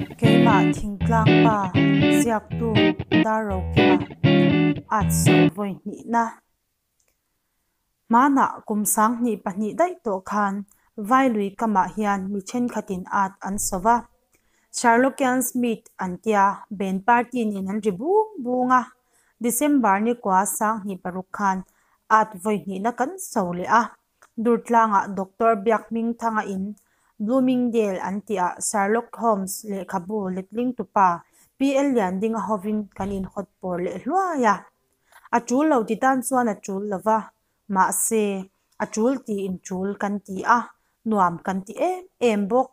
Keimah thingtlang pa ziaktu Darrokima at sawi vawi hnihna. Hmanah kum 2002 daih tawh khan Vailui kamah hian mi thenkhatin at an so va. Sherlockian Smith an tia band party nen an ri bung bung a. December ni kua 2006 khan at vawi hnihna kan so leh a. Durtlangah Doctor Biakhmingthanga in Bloomingdale an tihah Sherlock Holmes lehkhabu letling tupa PL Liandinga hovin kan inhawt pawr leh hluai a. A tul lo ti tan chuan a tul lo va, mahse, a tul tiin tul kan ti a, nuam kan ti em em bawk.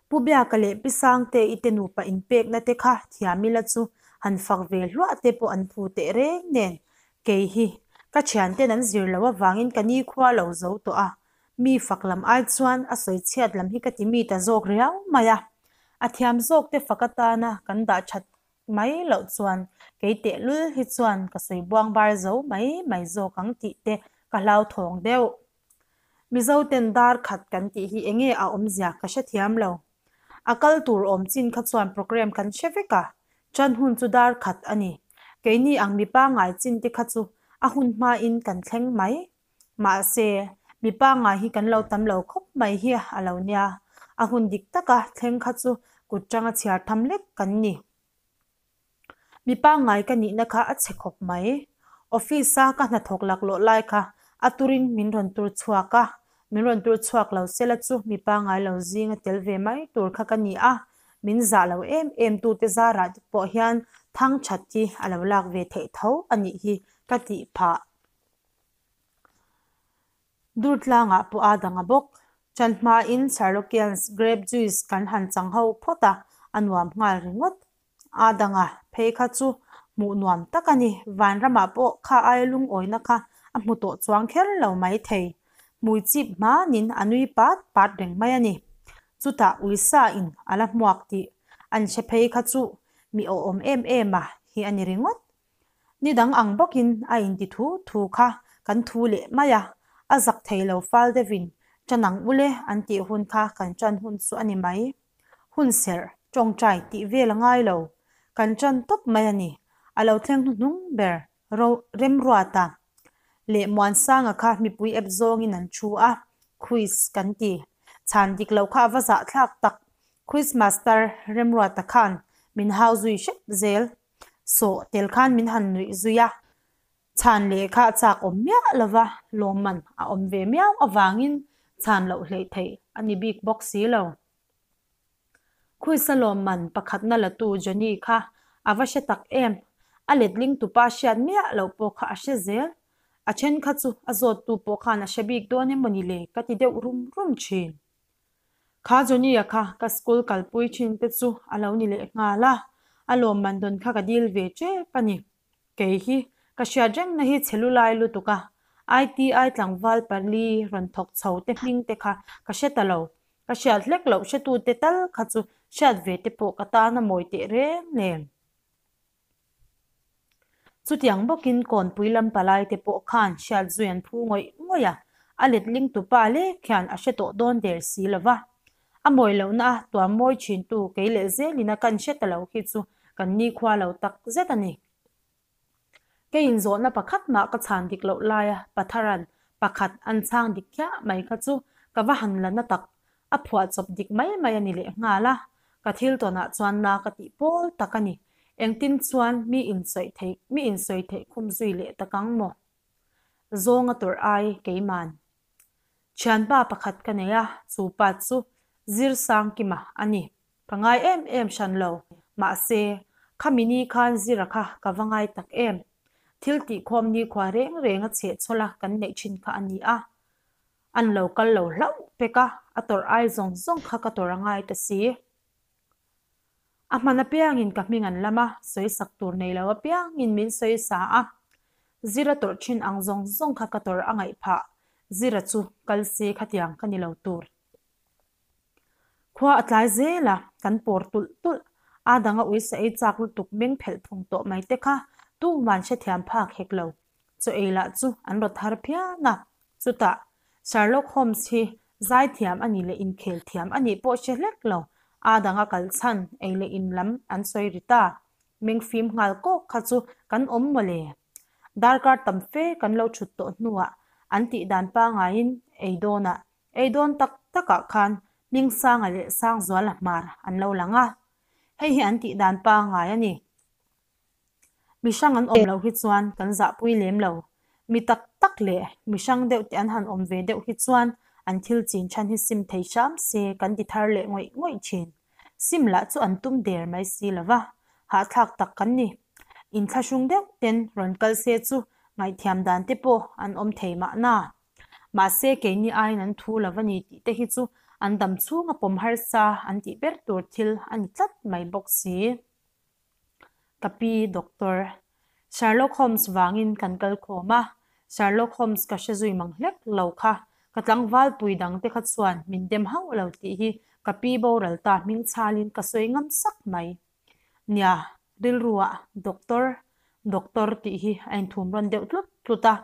Pu Biaka leh Pi Sangte i te nupa inpekna te kha thiam ila chu han fak ve hluah te pawh an phu teh reng nen, kei hi ka thianten an zir loh avangin ka nikhua lo zo tawh a, mi fak lam ai chuan a sawi chhiat lam hi ka ti mi ta zawk riau mai a, a thiam zawk te fak atana kan dah that mai loh chuan kei tehlul hi chuan ka sawi buang bar zo mai mai zawk ang tih te ka hlauthawng deuh. Mizoten dar khat kan tih hi enge a awmzia ka hrethiam lo. A kal tur awm chin kha chuan program kan hre vek a, ṭan hun chu dar khat a ni. Keini ang mi pangngai chin te kha chu a hun hmain kan thleng mai. Mahse, mi pangngai hi kan lo tam lo khawp mai hi a lo nia. A hun dik taka thleng kha chu kut ṭanga chhiar tham lek kan ni. Mi pangngai ka nihna kha a chhe khawp mai. Office-a ka hnathawk laklawh lai kha a turin min rawn tur chhuak a, min rawn tur chhuak lo sela chu mi pangngai lo zinga tel ve mai tur kha ka ni a, min zah lo em em tute zarah te pawh hian thang that hi a lo lak ve theih tho a nih hi ka tih phah. Durtlangah pawh a dang a bawk. Ṭan hmain Sherlockians grape juice kan han chang ho phawt a, a nuam nghal ringawt. A dang a, phei kha chu hmuh nuam tak a ni. Vanramah pawh kha aia lungawina kha a hmu tawh chuang kher lo mai thei. Hmui chip hmanin a nui pat pat reng mai a ni. Chutah uisa in a la hmuak tih an hre phei kha chu mi awhawm em em a hi a ni ringawt. Ni dang ang bawkin a inti thu thu kha kan thu leh mai a, a zak thei lo fal deuhin ṭan ang ule an tih hun kha kan ṭan hun chu a ni mai. Hun serh, ṭawngṭai tih vel a ngai lo, kan ṭan tawp mai a ni. A lo thleng hnuhnung ber ro Remruata leh Muansanga kha mipui ep zawngin an thu a, quiz kan ti. Chhan dik loh kha a va zahthlak tak. Quiz master Remruata khan min hau zui hrep zel. Sawh tel khan min han nuih zui a, chhan leh kha a chak awm miah lo va, lawmman a awm ve miau avangin chhan loh hleih theih a ni bik bawk si lo. Khuisa lawmman pakhatna latu Johnny kha a va hre tak em, a letling tupa hriat miah loh pawh kha a hre zel. A then kha chu a zawttu pawh khan a hre bik dawn emaw ni le ka ti deuh rum rum thin. Kha Johnny-a kha ka school kalpui thin te chu a lo ni leh nghal a, a lawmman dawn kha ka dil ve tep a ni. Kei hi ka hriat rengna hi chhe lu lai lutuk a, ITI tlangval pali rawn thawk chho te hming te kha ka hre ta lo. Ka hriat hlek loh hretute tal kha chu hriat ve te pawh ka tan a mawi teh reng nen. Chutiang bawkin Kawnpui lam palai te pawh khan hriat zui an phu ngawih ngawih a, a letling tupa lek hian a hre tawh dawn der si lo va. A mawi lohna a tuam mawi thintu kei leh zelin a kan hre ta lo hi chu kan nikhua lo tak zet a ni. Kei inzawhna pakhat mah ka chhan dik loh laia Patharan pakhat an chhang dik khiah mai kha chu ka va han la na tak. A phuah chawp dik mai mai a ni leh nghal a, ka thil tawnah chuan na ka tih pawl tak a ni. Engtin chuan mi insawi theih mi insawi theih khum zui leh tak ang maw? Zawnga tawrh ai keiman. Thianpa pakhat ka nei a, chu pa chu Zirsangkima a ni. Ka ngai em em hran lo, mahse, khami ni khan Zira kha ka va ngai tak em. Thil tihkhawm nikhua reng reng a chhehchhawl a kan neih thin kha a ni a. An lo kal lo hlauh pek a, a tawrh ai zawng zawng kha ka tawrh a ngai ta si. A hman apiangin ka hming an lam a, sawisak tur nei lo apiangin min sawi sa a. Zira tawrh thin ang zawng zawng kha ka tawrh a ngaih phah, Zira chu kal se khatiang ka ni lo tur. Khua a tlai zel a, kan pawr tulh tulh. A danga uisa ei chak lutuk meng phelh phung tawh mai te kha tuman hrethiam phak hek lo. Chaw ei lah chu an rawt har phian a. Chutah, Sherlock Holmes hi zaithiam a nih leh inkhel thiam a nih pawh hre hlek lo. A dang a kal chhan ei leh in lam an sawi ri ta. Meng fim nghal kawk kha chu kan awm mawle. Darkar tam fe kan lo thut tawh hnuah an tih dan pangaiin ei dawnah, ei dawn tak takah khan Hmingsanga leh Sangzuala hmar an lo lang a. Hei hi an tih dan pangai a ni. Mi hrang an awm loh hi chuan kan zahpui lem lo. Mi tak tak leh mi hrang deuh te an han awm ve deuh hi chuan an thil chin chhan hi sim thei hram se kan ti thar leh ngawih ngawih thin. Sim lah chu an tum der mai si lo va, hahthlak tak kan ni. Inthlahrung deuh ten rawn kal se chu ngaihthiam dan te pawh an awm thei mahna. Mahse keini aiin an thu lo va ni tih te hi chu an dam chhunga pawm harsa an tih ber tur thil a ni tlat mai bawk si. Ka pi Doctor Sherlock Holmes vangin kan kal khawm a, Sherlock Holmes ka hre zui mang hlek lo kha, ka tlangval pui dang te kha chuan min dem hauh lo tih hi ka pi boral ta hming chhalin ka sawi ngam sak mai. Nia, rilruah Doctor, Doctor tih hi a inthum rawn deuh tlut tlut a,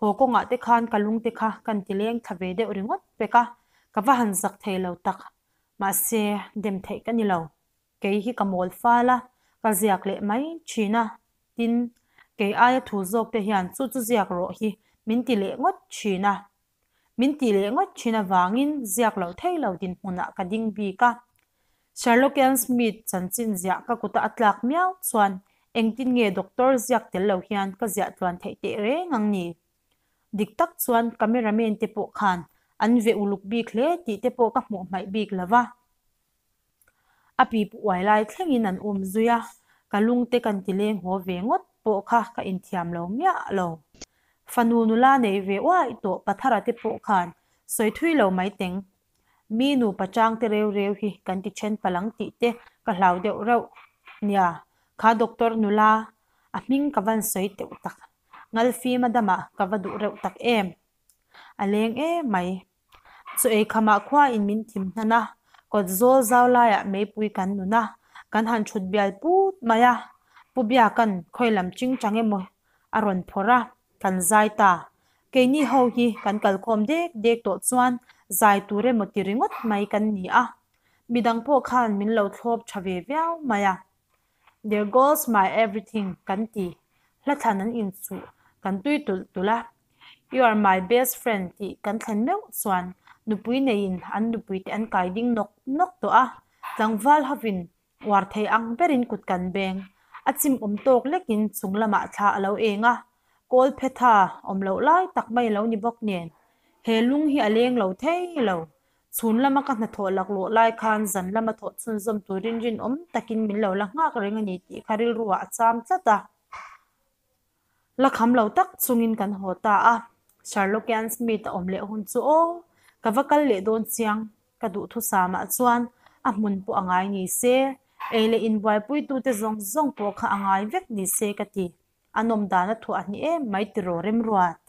haw kawngah te khan ka lung te kha kan ti leng thla ve deuh ringawt pek a, ka va han zak thei lo tak, mahse dem theih ka ni lo. Kei hi ka mawl fal a, ka ziak leh mai thin a, tin, kei aia thu zawk te hian chu chu ziak rawh hi min ti leh ngawt thin a. Min ti leh ngawt thin avangin ziak loh thei lo dinhmunah ka ding bik a. Sherlockian Smith chanchin ziah ka kuta a tlak miau chuan engtin nge doctor ziak tel lo hian ka ziah tluan theih teh reng ang ni? Dik tak chuan cameraman te pawh khan an ve uluk bik hle tih te pawh ka hmuh hmaih bik lo va. A pipu uai lai thlengin an um zui a, ka lungte kan ti leng haw ve ngawt pawh kha ka inthiam lo miah lo. Fanu nula nei ve uai tawh Pathara te pawh khan sawi thui lo mai teng. Mi nupa chang te reu reu hi kan ti then palh ang tih te ka hlau deuh reuh. Nia, kha doctor nula a hming ka van sawi teuh tak. Ngalfima damah ka va duh reuh tak em. A leng em mai. Chaw ei khamah khua in min thim hnan a, kawt zawl zau laiah meipui kan nun a, kan han thut bial put mai a, Pu Biaka'n khawi lam ching chang emaw a rawn phawrh a, kan zai ta. Keini ho hi kan kalkhawm dek dek tawh chuan zai tur emaw ti ringawt mai kan ni a, midang pawh khan min lo thlawp tha ve viau mai a. There goes my everything kan ti, hla thlan an inchuh kan tui tulh tulh a. You are my best friend tih kan thlen meuh chuan nupui neiin an nupuite an kai ding nawk nawk tawh a, tlangval hovin uar thei ang berin kut kan beng. A chim awm tawk lekin chung lamah thla a lo eng a, kawl phetha awm loh lai tak mai a lo ni bawk nen he lung hi a leng lo thei lo. Chhun lama ka hnathawh laklawh lai khan zan lama thawh chhunzawm turin rinawm takin min lo la nghak reng a ni tih kha rilruah a cham tlat a. La kham lo tak chungin kan haw ta a, Sherlockian Smith a awm leh hun chu aw, ka va kal leh dawn chiang, ka duhthusamah chuan a hmun pawh a ngai ni se, ei leh inbuaipuitute zawng zawng pawh kha a ngai vek ni se ka ti, a nawm dan a thuah hnih em mai tiraw Remruat.